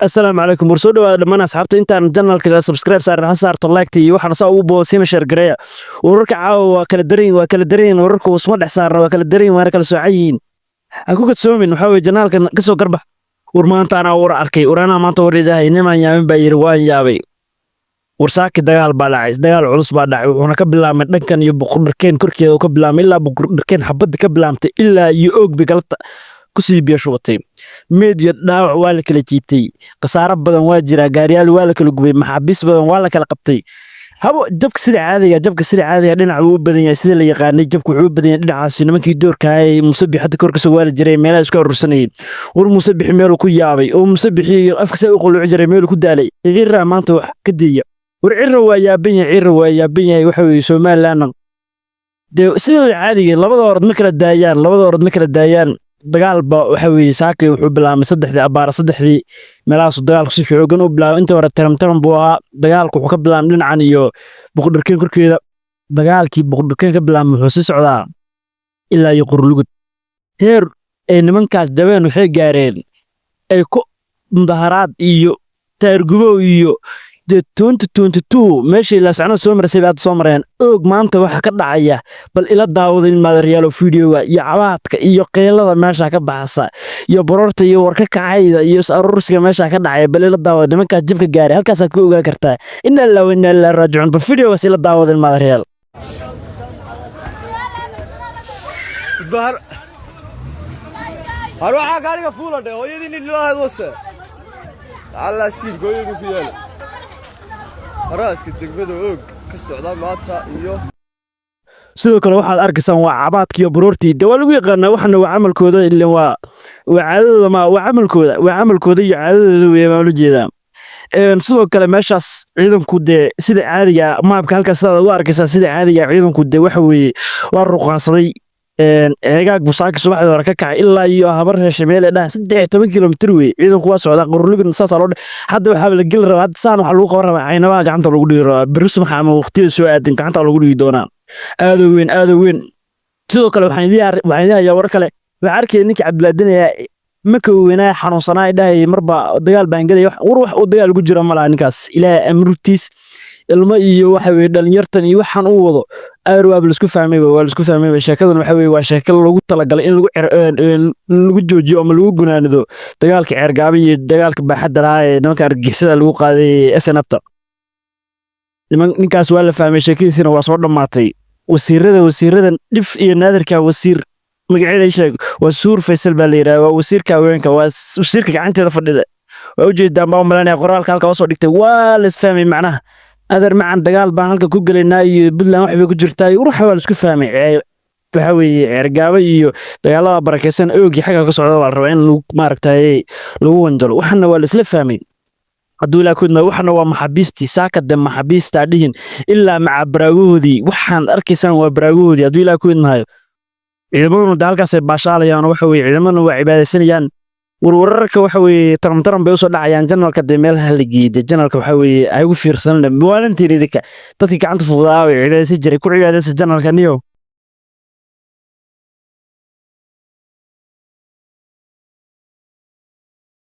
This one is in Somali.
Assalaamu calaykum. War soo dhawaada dhammaan asxaabta. Intaan channelka subscribe saaran ha saarto, like iyo waxaan saa ugu boosiina, share gareeya. Wararka caawa waa kala daran, waa kala daran. Wararka usma dhex saarna, waa kala daran, waana kala soocan yihiin. Ha ku kadsoomin, waxaa weye channelkan kasoo garbax. War maanta anaa war arkay, war anaa maanta war idahay. Nimaan yaabin baa yiri, waan yaabay. War saaki dagaal baa dhacay, dagaal culus baa dhacay. Wuxuuna ka bilaabmay dhankan iyo Boqordharkeen korkeeda uu ka bilaabmay, ilaa Boqordharkeen xabadda ka bilaabtay, ilaa iyo Oog bay galabta kusii biyo shubatay. Meediya dhaawac waa la kala jiitay, khasaaro badan waa jiraa, gaariyaal waa la kala gubay, maxaabiis badan waa la kala qabtay. Habo jabka sida caadiga, jabka sida caadiga dhinac wuu u badan yahay. Sida la yaqaanay, jabka wuxuu u badan yahay dhinacaasi nimankii doorka ahay. Muuse Biixi hadda kor kasoo waali jiray, meelaha isku urursanayay. War Muuse Biixi meeluu ku yaabay oo Muuse Biixi afka saa u quluuci jiray meeluu ku daalay. Cira maanta wax ka deeya. War Cira waa yaaban yahay, Cira waa yaaban yahay. Waxa weeye Somaliland dee sidooda caadiga labada orod ma kala daayaan, labada orod ma kala daayaan. Dagaal ba waxa weeye saakay wuxuu bilaabmay 3dii, abbaara 3dii meelahaasu dagaalku si xoogan u bilaabay. Intii hore taram taram buu ahaa. Dagaalku wuxuu ka bilaabmay dhinacan iyo Boqordharkeen korkeeda. Dagaalkii Boqordharkeen ka bilaabmay wuxuu sii socdaa ilaa iyo Qorlugud. Heer ay nimankaas jabeen waxay gaareen ay ku mudaharaad iyo taargubow iyo dee 2022 meeshii Laascanood soo maraysay bay hadda soo marayaan. Oog maanta waxa ka dhacaya bal ila daawada in maadaryaaloo videoga iyo cabaadka iyo qeylada meesha ka baxasa iyo baroorta iyo warka kacayda iyo is aruursiga meesha ka dhacaya. Bal ila daawada nimankaas jabka gaaray, halkaasaa ku ogaan kartaa. Inna lillahi wa inna ilaihi raajicuun. Bal videogaas ila daawada in maadaryeel. Mudahar har waxaa gaariga fuula dhe, hooyadii nin ilaahay wase allah siilka hooyadu ku yaala. Haraaska degmada Oog ka socda maanta iyo Sidoo kale waxaad arkaysaan waa cabaadkii iyo baroortii. De waa lagu yaqaanaa waxana, waa camalkooda, ilen waa caadadooda, ma waa camalkooda, waa camalkooda iyo caadadooda weeye baan ula jeedaa. Sidoo kale meeshaas ciidanku dee sida caadiga maabka halkaas sidaad ugu arkaysaa, sida caadiga ciidanku dee waxa weeye waa ruqaansaday. Ceegaag buu saaki subaxdii hore ka kacay ilaa iyo Habar Heshe meel ay dhahan, 13 kilomitir weeye. Ciidanku waa socdaa, Qorlugan saasaa loo hadda waxaa la geli rabaa. Hadda saan waxaa lagu qaban rabaa, Caynabaha gacanta lagu dhigi rabaa berri subax ama waqtiyada soo aadan gacanta lagu dhigi doonaa. Aad u weyn, aad u weyn. Sidoo kale waxaan idiin hayaa warar kale. Waxaan arkaya ninkii Cabdilaadinaya maka weynaa xanuunsanaa dhahayay marba dagaal baan gelaya. War wax uu dagaal ugu jiro ma laha ninkaas. Ilaahay amrurtiis ilmo iyo waxa weeye dhalinyartan iyo waxaan uu wado aar waaba laisku fahmayba, waa laisku fahmayba. Sheekadan waxa weeye waa sheeko loogu talagalay in lagu in lagu joojiyo ama lagu gunaanido dagaalka Ceergaaba iyo dagaalka baaxadda lahaa ee nimanka argagixisada lagu qaaday SNFta. Ninkaas waa la fahmay, sheekadiisina waa soo dhammaatay. Wasiiradan dhif iyo naadirka, wasiir magaceeda ii sheeg, waa Suur Faysal baa la yidhaha, waa wasiirka haweenka, waa wasiirka gacanteeda fadhida. Waa ujeedaan baa u malanaya qoraalka halka hoosoo dhigtay. Waa la isfahmay macnaha. Adeer macan, dagaal baan halka ku gelaynaa iyo Puntland wax bay ku jirtaa iyo ruuxa waa la isku fahmay. Waxa weeye Ceergaaba iyo dagaalada barakeysan Oogii xagga ka socda waa la rabaa in lagu maaragtay lagu wanjalo. Waxana waa la isla fahmay hadduu ilaa kudma. Waxana waa maxaabiistii saaka de, maxaabiista dhihin ilaa maca baraagahoodii. Waxaan arkaysaan waa baraagahoodii hadduu ilaa ku idmahayo. Ciidamaduna de halkaasay baashaalayaan oo waxa weeye ciidamaduna waa cibaadaysanayaan. Warwararka waxa weeye taram taram bay usoo dhacayaan. Channelka dee meelaha la geeyey dee channelka waxa weeye ay ugu fiirsanan maalintiin idinka dadkii gacanta fududaa way cibaadaysan jiray ku cibaadaysan channelka niyo.